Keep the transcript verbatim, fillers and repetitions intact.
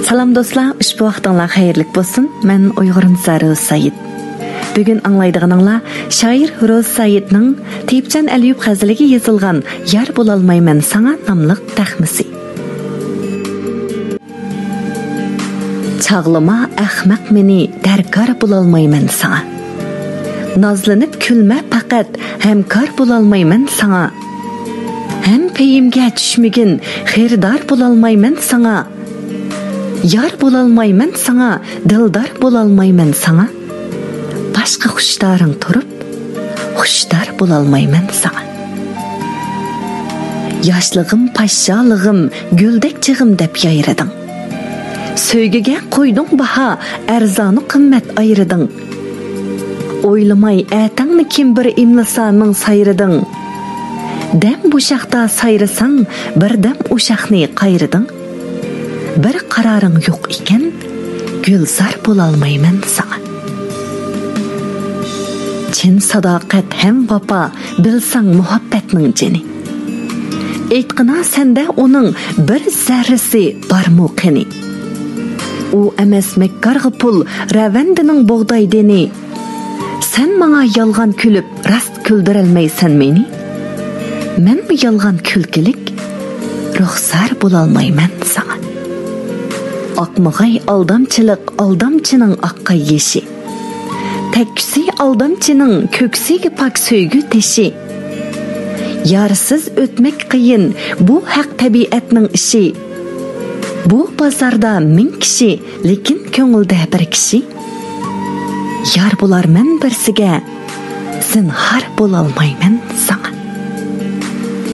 سالام دوستلار، ئۇشبۇ ۋاقتىڭلار خەيرلىك بولسۇن. مەن ئۇيغۇرۇمچە روزا سايىت. بۈگۈن ئاڭلايدىغىنىڭلار شائىر روزا سايىتنىڭ تېيىپجان ئەلىيۇپ غەزىلىگە يېزىلغان يار بولالمايمەن ساڭا ناملىق تەخمىسى. چاغلىما ئەخمەق مېنى، دەركار بولالمايمەن ساڭا. نازلىنىپ كۈلمە پەقەت، ھەمكار بولالمايمەن ساڭا. ھەم پېيىمگە چۈشمىگىن، خېرىدار بولالمايمەن ساڭا. يار بولالمايمەن ساڭا، دىلدار بولالمايمەن ساڭا. باشقا خۇشتارىڭ تۇرۇپ، خۇشتار بولالمايمەن ساڭا. ياشلىقىم، پاششالىقىم، گۈلدەك چېغىم دەپ يايرىدىڭ. سۆيگۈگە قويدۇڭ باھا، ئەرزانۇ قىممەت ئايرىدىڭ. ئويلىماي ئەتەڭنى كىم بىر ئىملىسا مىڭ سايرىدىڭ. دەم بوشاقتا سايرىساڭ، بىردەم ئوشاقنى قايرىدىڭ. بىر قارارىڭ يوق ئىكەن، گۈلزار بولالمايمەن ساڭا. چىن ساداقەت ھەم ۋاپا، بىلسەڭ مۇھەببەتنىڭ جېنى. ئېيتقىنا سەندە ئۇنىڭ بىر زەررىسى بارمۇ قېنى؟ ئۇ ئەمەس مەككارغا پۇل، رەۋەندىنىڭ بۇغداي دېنى. سەن ماڭا يالغان كۈلۈپ، راست كۈلدۈرەلمەيسەن مېنى. مەنمۇ يالغان كۈلكىلىك، رۇخسار بولالمايمەن ساڭا. ئاقمىغاي ئالدامچىلىق، ئالدامچىنىڭ ئاققاي يېشى. تەگكۈسى ئالدامچىنىڭ كۆكسىگە پاك سۆيگۈ تېشى. يارسىز ئۆتمەك قىيىن، بۇ ھەق تەبىئەتنىڭ ئىشى. بۇ بازاردا مىڭ كىشى، لېكىن كۆڭۈلدە بىر كىشى. يار بولارمەن بىرسىگە، زىنھار بولالمايمەن